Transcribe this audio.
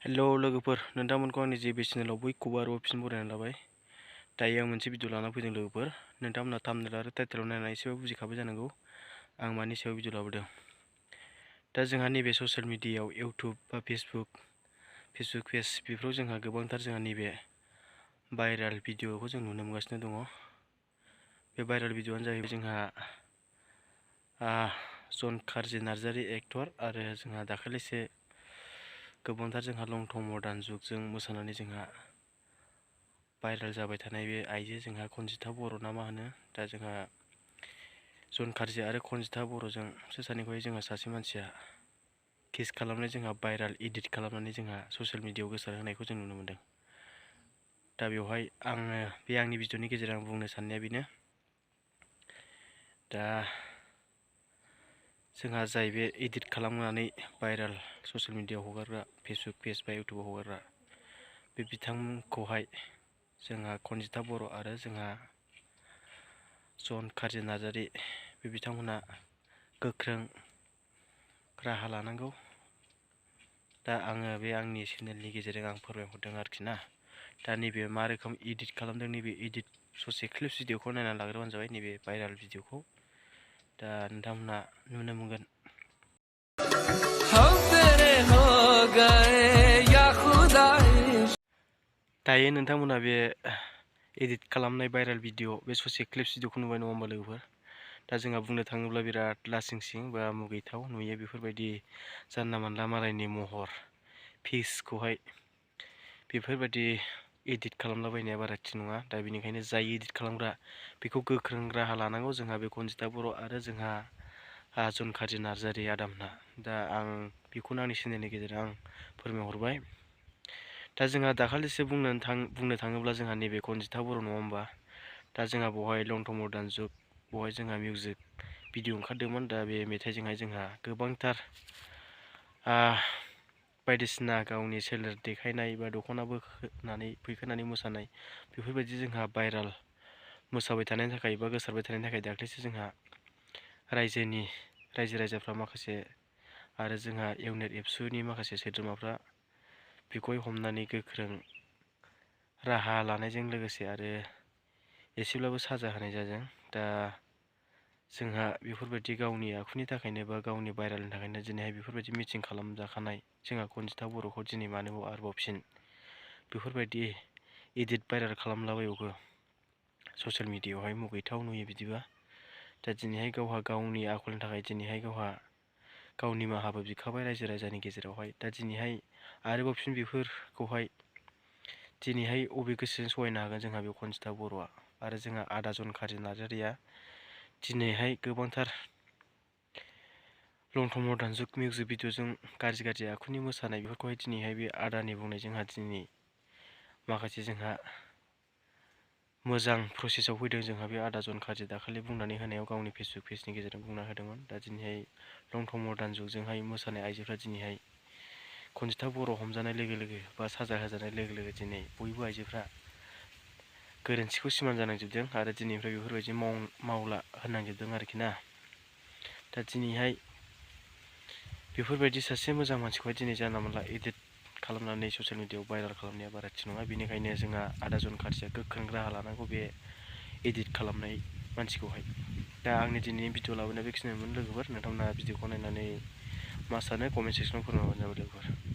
हेल' लोगोफोर, नोंथांमोनखौ आंनि जे चेनेलाव बयखौबो आरोबाव फिन बरायनानै लाबाय। दायो आं मोनसे भिडिअ लाना फैदों लोगोफोर। नोंथांमोना थाम्बनेल आरो टाइटेलाव नायनानै एसेबाबो बुजिखाबाय जानांगौ आं मानि सायाव भिडिअ लाबोदों। दा जोंहा नैबे ससियेल मिडियायाव इउटुब बा फेसबुक पेज बेफोराव जोंहा गोबांथार नैबे भाइराल भिडिअखौ जों नुनो मोनगासिनो दङ। बे भाइराल भिडिअआनो जाहैबाय जोंहा जन कार्जि नार्जारि एक्टर आरो जोंहा दाखालिसो गोबांथार जोंहा लं टं मडार्न जुगजों मोसानानै जोंहा भाइराल जाबाय थानाय बे आइजो जोंहा खनजिथा बर' ना मा होनो। दा जोंहा जन कार्जि आरो खनजिथा बर'जों सानैखौहाय जोंहा सासे मानसिया किस खालामनाय जोंहा भाइराल एडिट खालामनानै जोंहा ससियेल मिडियायाव गोसार होनायखौ जों नुनो मोनदों। दा बेवहाय आङो बे आंनि भिडिअनि गेजेरजों बुंनो साननाया बेनो, दा जोंहा जाय बे एडिट खालामनानै भाइराल ससियेल मिडियायाव हगारग्रा फेसबुक पेज बा इउटुबाव हगारग्रा बे बिथांमोनखौहाय जोंहा खनजिथा बर' आरो जोंहा जन कार्जि नार्जारि बे बिथांमोना गोख्रों राहा लानांगौ। दा आङो बे आंनि चेनेलनि गेजेरजों आं फोरमायहरदों आरोखि ना। दा नैबे मा रोखोम एडिट खालामदों, नैबे एडिट ससे क्लिप्स भिडिअखौ नायनानै लाग्रोबानो जाबाय, नैबे भाइराल भिडिअखौ। दा नोंथांमोना नुनो मोनगोन। दायो नोंथांमोना बे एडिट खालामनाय भाइराल भिडिअ बे ससे क्लिप्स भिडिअखौ नुबाय नङा होमबा लोगोफोर। दा जोंहा बुंनो थाङोब्ला बिराद लासिं सिं बा मुगैथाव नुयो बेफोरबायदि जानला मानला मालायनि महर फेसखौहाय बेफोरबायदि एडिट खालामलाबायनाया बारा थिग नङा। दा बेनिखायनो जाय एडिट खालामग्रा बेखौ गोख्रों राहा लानांगौ जोंहा बे खनजिथा बर' आरो जोंहा जन कार्जि नार्जारि आदामोनहा। दा आं बेखौनो आंनि चेनेलनि गेजेरजों आं फोरमायहरबाय। दा जोंहा दाखालिसो बुंनो थाङोब्ला जोंहा नैबे खनजिथा बर' नङा होमबा। दा जोंहा बेवहाय लं टं मडार्न जुग बेवहाय जोंहा मिउजिक भिडिअ ओंखारदोंमोन। दा बे मेथाइजोंहाय जोंहा गोबांथार बायदिसिना गावनि सोलेर देखायनाय बा दख'ना बोनानै फैखोनानै मोसानाय बेफोरबायदि जोंहा भाइराल मोसाबाय थानायनि थाखाय बा गोसारबाय थानायनि थाखाय दाख्लैसो जोंहा रायजो राजाफ्रा माखासे आरो जोंहा इउनेट एबसुनि माखासे सोद्रोमाफ्रा बेखौहाय हमनानै गोख्रों राहा लानायजों लोगोसे आरो एसेब्लाबो साजा होनाय जादों। दा जोंहा बेफोरबायदि गावनि आखुनि थाखायनो बा गावनि भाइरेलनि थाखायनो दिनैहाय बेफोरबायदि मिटिं खालामजाखानाय जोंहा खनजिथा बर'खौ दिनै मानोबाव आरोबाव फिन बेफोरबायदि एडिट भाइरेल खालामलाबायबावो ससियेल मिडियायावहाय मुगैथाव नुयो बिदिबा। दा दिनैहाय गावहा गावनि आखलनि थाखाय दिनैहाय गावहा गावनि निमाहाबो बिखाबाय रायजो राजानि गेजेरावहाय। दा दिनैहाय आरोबाव फिन बेफोरखौहाय दिनैहाय अबे गोसोजों सहायनो हागोन जोंहा बे खनजिथा बर'आ आरो जोंहा आदा जन कार्जि नार्जारिया दिनैहाय गोबांथार लं टं मडार्न जुग मिउजिक भिडिअजों गाज्रि आखुनि मोसानाय बेफोरखौहाय दिनैहाय बे आदानि बुंनाय जोंहा दिनै माखासे जोंहा मोजां प्रसेसआव फैदों। जोंहा बे आदा जन कार्जि दाखालि बुंनानै होनायाव गावनि फेसबुक पेजनि गेजेरजों बुंना होदोंमोन। दा दिनैहाय लं टं मडार्न जुगजोंहाय मोसानाय आइजोफ्रा दिनैहाय खनजिथा बर' हमजानाय लोगो लोगो बा साजा होजानाय लोगो लोगो दिनै बयबो आइजोफ्रा गोरोन्थिखौ सिमान जानांजोबदों आरो दिनैनिफ्राय बेफोरबायदि मावला होननांजोबदों आरोखि ना। दा दिनैहाय बेफोरबायदि सासे मोजां मानसिखौहाय दिनै जानला मोनला एडिट खालामनानै ससियेल मिडियायाव भाइरेल खालामनाया बारा थिग नङा। बेनिखायनो जोंहा आदा जन कार्जिया गोख्रों राहा लानांगौ बे एडिट खालामनाय मानसिखौहाय। दा आंनि दिनैनि भिडिअ लाबोनाया बेखिनियानोमोन लोगोफोर। नोंथांमोना भिडिअखौ नायनानै मा सानो कमेन्ट सेक्सनाव फोरमायबानो जाबाय लोगोफोर।